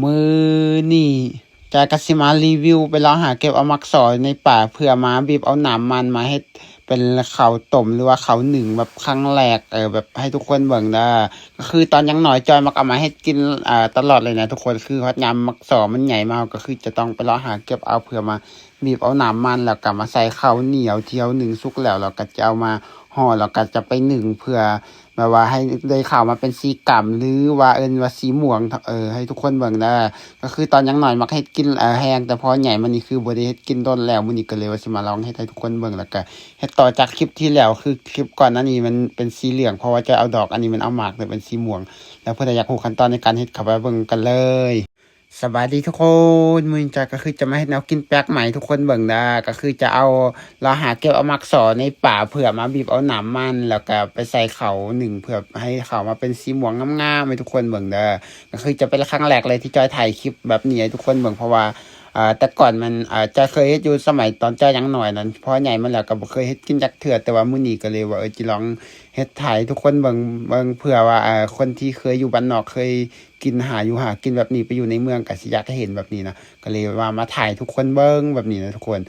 ມື້ນີ້ຈອຍກໍຊິມາຣີວິວໄປເລາະຫາເກັບເອົາໝາກສໍໃນປ່າ ເພື່ອມາບີບເອົານ້ຳມັນມາເຮັດເປັນເຂົ້າຕົ້ມ ຫຼືວ່າເຂົ້າໜຶ້ງແບບຄັ້ງແລກ ເອີ ແບບໃຫ້ທຸກຄົນເບິ່ງເດີ. ກໍຄືຕອນຍັງນ້ອຍຈອຍມັກເອົາມາເຮັດກິນ ເອີ ຕະຫຼອດເລີຍນະທຸກຄົນ. ຄືຮອດຍາມໝາກສໍມັນໃຫຍ່ມາ ເຮົາກໍຄືຈະຕ້ອງໄປເລາະຫາເກັບເອົາ ເພື່ອມາບີບເອົານ້ຳມັນ ແລ້ວກໍມາໃສ່ເຂົ້າໜຽວທີ່ເຮົາໜຶ້ງສຸກແລ້ວ ແລ້ວກໍຈະເອົາມາຫໍ່ ແລ້ວກໍຈະໄປໜຶ້ງ ເພື່ອ ແບບວ່າໃຫ້ໄດ້ເຂົ້າມາເປັນສີກຳ ຫຼືວ່າເອີ້ນວ່າສີມ່ວງ ເອີ ໃຫ້ທຸກຄົນເບິ່ງເດີ. ກໍຄືຕອນຍັງນ້ອຍມັກເຮັດກິນ ເອີ ແຮງ ແຕ່ພໍໃຫຍ່ມານີ້ຄືບໍ່ໄດ້ເຮັດກິນດົນແລ້ວ. ມື້ນີ້ກໍເລີຍວ່າຊິມາລອງເຮັດໃຫ້ທຸກຄົນເບິ່ງ ແລ້ວກໍເຮັດຕໍ່ຈາກຄລິບທີ່ແລ້ວ. ຄືຄລິບກ່ອນໜ້ານີ້ມັນເປັນສີເຫຼືອງ ເພາະວ່າຈອຍເອົາດອກ, ອັນນີ້ມັນເອົາໝາກ ເລີຍເປັນສີມ່ວງ. ແລ້ວເພິ່ນຢາກຮູ້ຂັ້ນຕອນໃນການເຮັດ ເຂົ້າໄປເບິ່ງກັນເລີຍ. ສະບາຍດີທຸກຄົນ, ມື້ນີ້ຈອຍກໍຄືຈະມາເຮັດແນວກິນແປກໃໝ່ໃຫ້ທຸກຄົນເບິ່ງເດີ. ກໍຄືຈະເອົາ ລະຫາເກັບເອົາໝາກສໍໃນປ່າ ເພື່ອມາບີບເອົານ້ຳມັນ ແລ້ວກໍໄປໃສ່ເຂົ້າໜຶ້ງ ເພື່ອໃຫ້ເຂົ້າມາເປັນສີມ່ວງງາມໆໃຫ້ທຸກຄົນເບິ່ງເດີ. ກໍຄືຈະເປັນຄັ້ງແລກເລີຍທີ່ຈອຍຖ່າຍຄລິບແບບນີ້ໃຫ້ທຸກຄົນເບິ່ງ ເພາະວ່າ ເອີ ແຕ່ກ່ອນມັນ ເອີ ຈອຍເຄີຍເຮັດຢູ່ສະໄໝຕອນຈອຍຍັງນ້ອຍນັ້ນ, ພໍໃຫຍ່ມາແລ້ວກໍບໍ່ເຄີຍເຮັດກິນຈັກເທື່ອ. ແຕ່ວ່າມື້ນີ້ກໍເລີຍວ່າ ເອີ ຈະລອງເຮັດຖ່າຍໃຫ້ທຸກຄົນເບິ່ງ ເບິ່ງ ເພື່ອວ່າ ເອີ ຄົນທີ່ເຄີຍຢູ່ບ້ານນອກ ເຄີຍ ກິນ ຫາຢູ່ຫາກິນແບບນີ້ ໄປຢູ່ໃນເມືອງກໍຊິຢາກເຫັນແບບນີ້ນະ, ກໍເລີຍວ່າມາຖ່າຍໃຫ້ທຸກຄົນເບິ່ງແບບນີ້ນະທຸກຄົນ.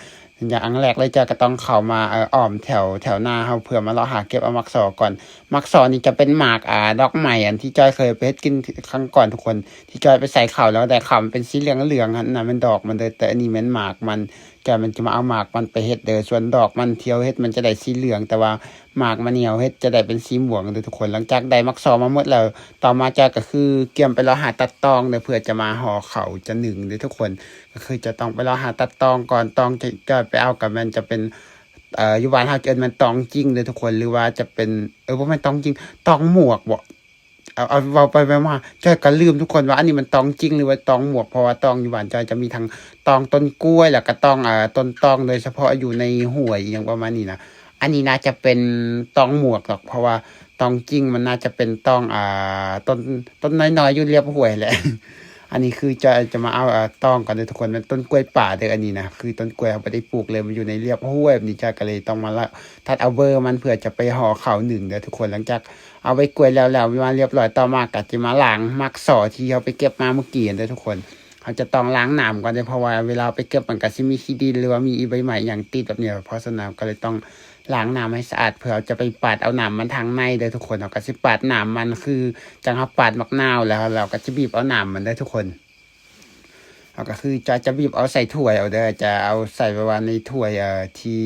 ຢ່າງອັນແລກເລີຍ ຈອຍກໍຕ້ອງເຂົ້າມາ ເອີ ອ້ອມແຖວ ແຖວນາເຮົາ ເພື່ອມາເລາະຫາເກັບເອົາໝາກສໍກ່ອນ. ໝາກສໍນີ້ຈະເປັນໝາກ ອາ ດອກໄມ້ ອັນທີ່ຈອຍເຄີຍໄປເຮັດກິນຄັ້ງກ່ອນທຸກຄົນ ທີ່ຈອຍໄປໃສ່ເຂົ້າ ແລ້ວໄດ້ເຂົ້າມາເປັນສີເຫຼືອງໆຫັ້ນນະ ແມ່ນດອກມັນເດີ. ແຕ່ອັນນີ້ແມ່ນໝາກມັນ ຈອຍມັນຈະມາເອົາໝາກມັນໄປເຮັດເດີ. ສ່ວນດອກມັນທີ່ເຮົາເຮັດ ມັນຈະໄດ້ສີເຫຼືອງ, ແຕ່ວ່າ ໝາກມັນນີ້ເຮົາເຮັດຈະໄດ້ເປັນສີມ່ວງເດີທຸກຄົນ. ຫຼັງຈາກໄດ້ໝາກສໍມາໝົດແລ້ວ, ຕໍ່ມາຈອຍກໍຄືກຽມໄປເລາະຫາຕັດຕອງເດີ ເພື່ອຈະມາຫໍ່ເຂົ້າຈະໜຶ້ງເດີທຸກຄົນ. ກໍຄືຈະຕ້ອງໄປເລາະຫາຕັດຕອງກ່ອນ, ຕອງທີ່ຈອຍໄປເອົາກໍແມ່ນຈະເປັນ ເອີ ຢູ່ບ້ານເຮົາຈະເອີ້ນແມ່ນຕອງຈິງເດີທຸກຄົນ ຫຼືວ່າຈະເປັນ ເອີ ບໍ່ແມ່ນຕອງຈິງ ຕອງໝວກບໍ? ເອົາ ເອົາ ເວົ້າໄປເວົ້າມາ ຈອຍກໍລືມທຸກຄົນວ່າອັນນີ້ມັນຕອງຈິງ ຫຼືວ່າຕອງໝວກ, ເພາະວ່າຕອງຢູ່ບ້ານຈອຍຈະມີທັງຕອງຕົ້ນກ້ວຍ ແລ້ວກໍຕອງ ເອີ ຕົ້ນຕອງ ໂດຍສະເພາະຢູ່ໃນຫ້ວຍອີ່ຫຍັງປະມານນີ້ນະ. ອັນນີ້ໜ້າຈະເປັນຕອງໝວກດອກ ເພາະວ່າຕອງຈິງມັນໜ້າຈະເປັນຕອງ ອ່າ ຕົ້ນ ຕົ້ນນ້ອຍໆຢູ່ລຽບຫ້ວຍແຫຼະ. ອັນນີ້ຄືຈອຍຈະມາເອົາ ອ່າ ຕອງກ່ອນເດີທຸກຄົນ, ແມ່ນຕົ້ນກ້ວຍປ່າເດີ. ອັນນີ້ນະ ຄືຕົ້ນກ້ວຍເຮົາບໍ່ໄດ້ປູກເລີຍ, ມັນຢູ່ໃນລຽບຫ້ວຍແບບນີ້, ຈອຍກໍເລີຍຕ້ອງມາລະ ຕັດເອົາເບີມັນ ເພື່ອຈະໄປຫໍ່ເຂົ້າໜຶ້ງເດີທຸກຄົນ. ຫຼັງຈາກ ເອົາໄວ້ກວຍແລ້ວໆ ມາລຽບຮ້ອຍ, ຕໍ່ມາກໍຈະມາລ້າງໝາກສໍທີ່ເຮົາໄປເກັບມາເມື່ອກີ້ເດີທຸກຄົນ. ເຮົາຈະຕ້ອງລ້າງນ້ຳກ່ອນເດີ ເພາະວ່າເວລາເຮົາໄປເກັບມັນກໍຊິມີຂີ້ດິນ ຫຼືວ່າມີອີ່ໃບໄມ້ອີ່ຫຍັງຕິດແບບນີ້, ເພາະສະນັ້ນເຮົາກໍເລີຍຕ້ອງລ້າງນ້ຳໃຫ້ສະອາດ ເພື່ອເຮົາຈະໄປປາດເອົານ້ຳມັນທາງໃນເດີທຸກຄົນ. ເຮົາກໍຊິປາດນ້ຳມັນ ຄືຈັ່ງເຮົາປາດໝາກນາວແລ້ວ ເຮົາກໍຈະບີບເອົານ້ຳມັນເດີທຸກຄົນ. ເຮົາກໍຄືຈະ ຈະບີບເອົາໃສ່ຖ້ວຍເອົາເດີ, ຈະເອົາໃສ່ໄປວ່າໃນຖ້ວຍ ເອີ ທີ່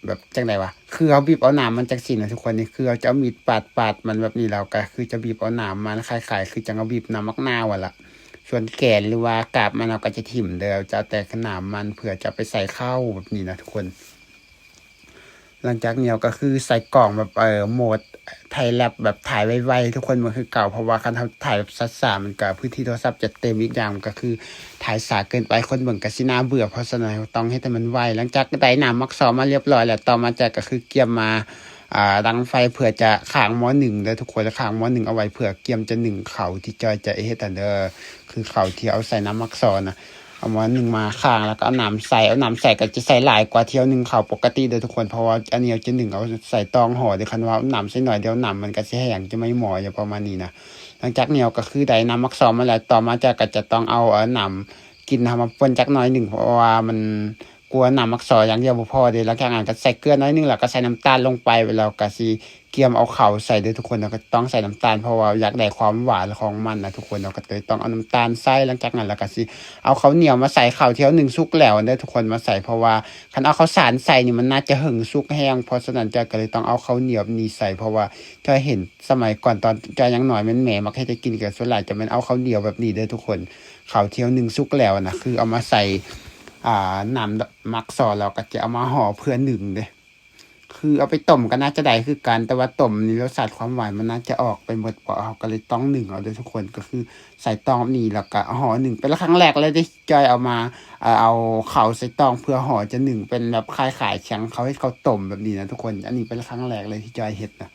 ແບບຈັ່ງໃດວະ ຄືເຮົາບີບເອົານ້ຳມັນຈັ່ງຊີ້ນະທຸກຄົນ. ນີ້ຄືເຮົາຈະເອົາມີດປາດ ປາດມັນແບບນີ້ ແລ້ວກໍຄືຈະບີບເອົານ້ຳມັນ ຄ້າຍໆຄືຈັ່ງເຮົາບີບນ້ຳໝາກນາວຫັ້ນລະ. ສ່ວນແກ່ນ ຫຼືວ່າກາບມັນ ເຮົາກໍຈະຖິ້ມເດີ, ເຮົາຈະເອົາແຕ່ນ້ຳມັນ ເພື່ອຈະໄປໃສ່ເຂົ້າແບບນີ້ນະທຸກຄົນ. ຫຼັງຈາກນີ້ເຮົາກໍຄືໃສ່ກ້ອງແບບ ເອີ ໂໝດຖ່າຍແລັບ ແບບຖ່າຍໄວໆ ທຸກຄົນເບິ່ງຄືເກົ່າ, ເພາະວ່າຄັນເຮົາຖ່າຍແບບຊ້າໆ ມັນກໍພື້ນທີ່ໂທລະສັບຈະເຕັມ, ອີກຢ່າງມັນກໍຄືຖ່າຍຊ້າເກີນໄປ ຄົນເບິ່ງກໍຊິໜ້າເບື່ອ. ເພາະສະນັ້ນເຮົາຕ້ອງເຮັດໃຫ້ມັນໄວ. ຫຼັງຈາກໄດ້ນ້ຳໝາກສໍມາລຽບຮ້ອຍແລ້ວ, ຕໍ່ມາຈອຍກໍຄືກຽມມາ ອ່າ ດັງໄຟເພື່ອຈະຄ້າງໝໍ້ໜຶ້ງເດີທຸກຄົນ, ຄ້າງໝໍ້ໜຶ້ງເອົາໄວ້ເພື່ອກຽມຈະໜຶ້ງເຂົ້າທີ່ຈອຍຈະເຮັດຫັ້ນເດີ, ຄືເຂົ້າທີ່ເອົາໃສ່ນ້ຳໝາກສໍນະ. ເອົາໝໍ້ໜຶ້ງມາຄ້າງ ແລ້ວກໍເອົານ້ຳໃສ່, ເອົານ້ຳໃສ່ກໍຈະໃສ່ຫຼາຍກວ່າທີ່ເຮົາໜຶ້ງເຂົ້າປົກກະຕິເດີທຸກຄົນ, ເພາະວ່າອັນນີ້ເຮົາຈະໜຶ້ງເອົາໃສ່ຕອງຫໍ່ເດີ. ຄັນວ່າເອົານ້ຳໃສ່ໜ້ອຍດຽວ ນ້ຳມັນກໍຊິແຫ້ງ ຈະໄໝ້ໝໍ້ ຫຍັງປະມານນີ້ນະ. ຫຼັງຈາກນີ້ເຮົາກໍຄືໄດ້ນ້ຳໝາກສໍມາແລ້ວ, ຕໍ່ມາຈອຍກໍຈະຕ້ອງເອົາ ເອົານ້ຳກິນເຮົາມາປ່ນຈັກໜ້ອຍໜຶ່ງ, ເພາະວ່າມັນ ກົວນ້ຳໝາກສໍຢ່າງດຽວບໍ່ພໍເດ້. ຫຼັງຈາກນັ້ນກໍໃສ່ເກືອໜ້ອຍໜຶ່ງ ແລ້ວກໍໃສ່ນ້ຳຕານລົງໄປ, ແລ້ວກໍຊິກຽມເອົາເຂົ້າໃສ່ເດີທຸກຄົນ. ເຮົາກໍຕ້ອງໃສ່ນ້ຳຕານ ເພາະວ່າຢາກໄດ້ຄວາມຫວານຂອງມັນນະທຸກຄົນ, ເຮົາກໍເລີຍຕ້ອງເອົານ້ຳຕານໃສ່. ຫຼັງຈາກນັ້ນແລ້ວກໍຊິເອົາເຂົ້າໜຽວມາໃສ່, ເຂົ້າທີ່ເຮົາໜຶ້ງສຸກແລ້ວເດີທຸກຄົນ ມາໃສ່, ເພາະວ່າຄັນເອົາເຂົ້າສານໃສ່ນີ້ ມັນໜ້າຈະເຫິງສຸກແຮງ. ເພາະສະນັ້ນ ຈອຍກໍເລີຍຕ້ອງເອົາເຂົ້າໜຽວນີ້ໃສ່, ເພາະວ່າຈອຍເຫັນສະໄໝກ່ອນຕອນຈອຍຍັງນ້ອຍ ແມ່ນແມ່ມັກເຮັດໃຫ້ກິນ, ກໍສ່ວນຫຼາຍຈະແມ່ນເອົາເຂົ້າໜຽວແບບນີ້ເດີທຸກຄົນ. ເຂົ້າທີ່ເຮົາໜຶ້ງສຸກແລ້ວນະ ຄືເອົາມາໃສ່ ອ່າ ນ້ຳໝາກສໍ ແລ້ວກໍຈະເອົາມາຫໍ່ເພື່ອໜຶ້ງເດ້. ຄືເອົາໄປຕົ້ມກໍໜ້າຈະໄດ້ຄືກັນ, ແຕ່ວ່າຕົ້ມນີ້ລົດຊາດຄວາມຫວານມັນໜ້າຈະອອກໄປໝົດ, ເພາະເຮົາກໍເລີຍຕ້ອງໜຶ້ງເອົາເດີທຸກຄົນ. ກໍຄືໃສ່ຕອງນີ້ ແລ້ວກໍຫໍ່ໜຶ້ງ. ເປັນຄັ້ງແລກເລີຍເດ້ ທີ່ຈອຍເອົາມາ ເອົາເຂົ້າໃສ່ຕອງເພື່ອຫໍ່ຈະໜຶ້ງເປັນແບບຄ້າຍໆ ຈັ່ງເຂົາເຮັດເຂົ້າຕົ້ມແບບນີ້ນະທຸກຄົນ. ອັນນີ້ເປັນຄັ້ງແລກເລີຍທີ່ຈອຍເຮັດນະ.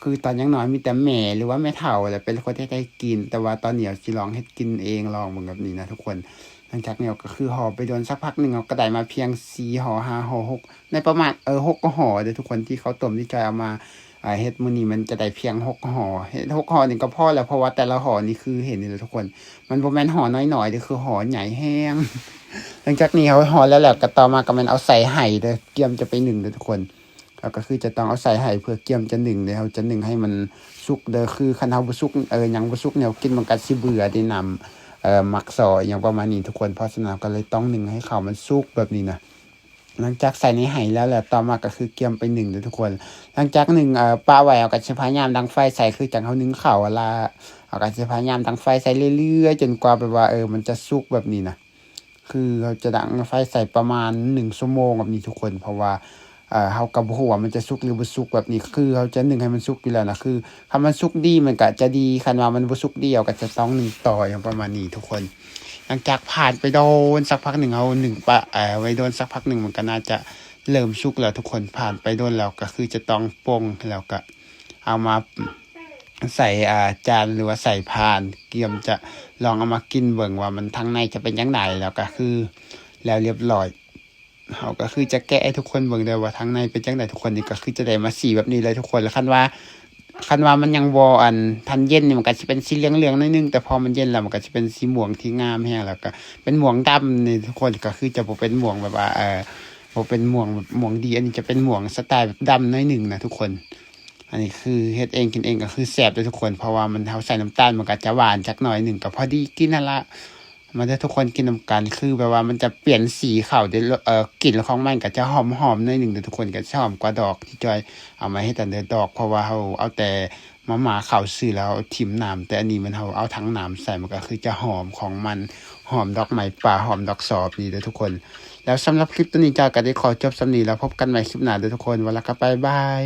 ຄືຕອນຍັງນ້ອຍມີແຕ່ແມ່ ຫຼືວ່າແມ່ເຖົ້າແຫຼະເປັນຄົນເຮັດໃຫ້ກິນ, ແຕ່ວ່າຕອນນີ້ເຮົາຊິລອງເຮັດກິນເອງ ລອງເບິ່ງແບບນີ້ນະທຸກຄົນ. ຫຼັງຈາກນີ້ເຮົາກໍຄືຫໍ່ໄປດົນສັກພັກໜຶ່ງ, ເຮົາກໍໄດ້ມາພຽງສີ່ຫໍ່ ຫ້າຫໍ່ ຫົກ ໃນປະມານ ເອີ ຫົກຫໍ່ເດີທຸກຄົນ, ທີ່ເຂົ້າຕົ້ມທີ່ຈອຍເອົາມາ ອ່າ ເຮັດມື້ນີ້ມັນຈະໄດ້ພຽງຫົກຫໍ່ ເຮັດຫົກຫໍ່ນີ້ກໍພໍແລ້ວ ເພາະວ່າແຕ່ລະຫໍ່ນີ້ຄືເຫັນນີ້ແຫຼະທຸກຄົນ ມັນບໍ່ແມ່ນຫໍ່ນ້ອຍໆເດ້ ຄືຫໍ່ໃຫຍ່ແຮງ. ຫຼັງຈາກນີ້ເຮົາຫໍ່ແລ້ວ ແລ້ວກໍຕໍ່ມາກໍແມ່ນເອົາໃສ່ໄຫເດີ ກຽມຈະໄປໜຶ້ງເດີທຸກຄົນ. ເຮົາກໍຄືຈະຕ້ອງເອົາໃສ່ໄຫເພື່ອກຽມຈະໜຶ້ງເດີ ເຮົາຈະໜຶ້ງໃຫ້ມັນສຸກເດີ ຄືຄັນເຮົາບໍ່ສຸກ ເອີ ຫຍັງບໍ່ສຸກແນວກິນມັນກໍຊິເບື່ອເດ້ ນ້ຳ ເອີ ໝາກສໍ່ ອີ່ຫຍັງປະມານນີ້ທຸກຄົນ. ເພາະສະນັ້ນເຮົາກໍເລີຍຕ້ອງໜຶ້ງໃຫ້ເຂົ້າມັນສຸກແບບນີ້ນະ. ຫຼັງຈາກໃສ່ໃນໄຫແລ້ວ ແລ້ວຕໍ່ມາກໍຄືກຽມໄປໜຶ້ງເດີທຸກຄົນ. ຫຼັງຈາກໜຶ້ງ ເອີ ປະໄວ້ ເຮົາກໍຊິພະຍາຍາມດັງໄຟໃສ່ ຄືຈັ່ງເຮົາໜຶ້ງເຂົ້າຫັ້ນລະ ເຮົາກໍຊິພະຍາຍາມດັງໄຟໃສ່ເລື້ອຍໆ ຈົນກວ່າແບບວ່າ ເອີ ມັນຈະສຸກແບບນີ້ນະ. ຄືເຮົາຈະດັງໄຟໃສ່ປະມານໜຶ່ງຊົ່ວໂມງແບບນີ້ທຸກຄົນ ເພາະວ່າ ເອີ ເຮົາກໍບໍ່ຮູ້ວ່າມັນຈະສຸກຫຼືບໍ່ສຸກແບບນີ້ ຄືເຮົາຈະໜຶ້ງໃຫ້ມັນສຸກຢູ່ແລ້ວນະ ຄືຄັນມັນສຸກດີມັນກໍຈະດີ ຄັນວ່າມັນບໍ່ສຸກດີເຮົາກໍຈະຕ້ອງໜຶ້ງຕໍ່ ຫຍັງປະມານນີ້ທຸກຄົນ. ຫຼັງຈາກຜ່ານໄປໂດນສັກພັກໜຶ່ງ ເຮົາໜຶ້ງປະ ເອີ ໄວ້ໂດນສັກພັກໜຶ່ງ ມັນກໍໜ້າຈະເລີ່ມສຸກແລ້ວທຸກຄົນ. ຜ່ານໄປໂດນແລ້ວກໍຄືຈະຕ້ອງປົງ ແລ້ວກໍເອົາມາໃສ່ ອ່າ ຈານ ຫຼືວ່າໃສ່ພານ ກຽມຈະລອງເອົາມາກິນເບິ່ງວ່າມັນທາງໃນຈະເປັນຈັ່ງໃດ ແລ້ວກໍຄືແລ້ວລຽບຮ້ອຍ. ເຮົາກໍຄືຈະແກະໃຫ້ທຸກຄົນເບິ່ງເດີວ່າທາງໃນເປັນຈັ່ງໃດທຸກຄົນ. ນີ້ກໍຄືຈະໄດ້ມາສີແບບນີ້ເລີຍທຸກຄົນ. ແລ້ວຄັນວ່າ ຄັນວ່າມັນຍັງບໍ່ ອັນ ທັນເຢັນນີ້ ມັນກໍຊິເປັນສີເຫຼືອງໆໜ້ອຍໜຶ່ງ ແຕ່ພໍມັນເຢັນແລ້ວມັນກໍຊິເປັນສີມ່ວງທີ່ງາມແຮງ ແລ້ວກໍເປັນມ່ວງດຳນີ້ທຸກຄົນ. ກໍຄືຈະບໍ່ເປັນມ່ວງແບບວ່າ ເອີ ບໍ່ເປັນມ່ວງແບບມ່ວງດີ ອັນນີ້ຈະເປັນມ່ວງສະໄຕລ໌ແບບດຳໜ້ອຍໜຶ່ງນະທຸກຄົນ. ອັນນີ້ຄືເຮັດເອງກິນເອງກໍຄືແຊບເດີທຸກຄົນ ເພາະວ່າມັນ ເຮົາໃສ່ນ້ຳຕານ ມັນກໍຈະຫວານຈັກໜ້ອຍໜຶ່ງ ກໍພໍດີກິນຫັ້ນລະ. ມາເດີທຸກຄົນ ກິນນຳກັນ ຄືແບບວ່າມັນຈະປ່ຽນສີເຂົ້າເດ້ ເອີ ກິ່ນຂອງມັນກໍຈະຫອມໆໜ້ອຍໜຶ່ງເດີທຸກຄົນ ກໍຈະຫອມກວ່າດອກທີ່ຈ້ອຍເອົາມາເຮັດອັນເດີດອກ ເພາະວ່າເຮົາເອົາແຕ່ມາມ່າເຂົ້າຊື່ ແລ້ວເຮົາຖິ້ມນ້ຳ ແຕ່ອັນນີ້ມັນ ເຮົາເອົາທັງນ້ຳໃສ່ ມັນກໍຄືຈະຫອມຂອງມັນ ຫອມດອກໄມ້ປ່າ ຫອມດອກສໍ່ນີ້ເດີທຸກຄົນ. ແລ້ວສຳລັບຄລິບໂຕນີ້ ຈອຍກໍໄດ້ຂໍຈົບສ່ຳນີ້ ແລ້ວພົບກັນໃໝ່ຄລິບໜ້າເດີທຸກຄົນ. ວ່າແລ້ວກໍບາຍບາຍ.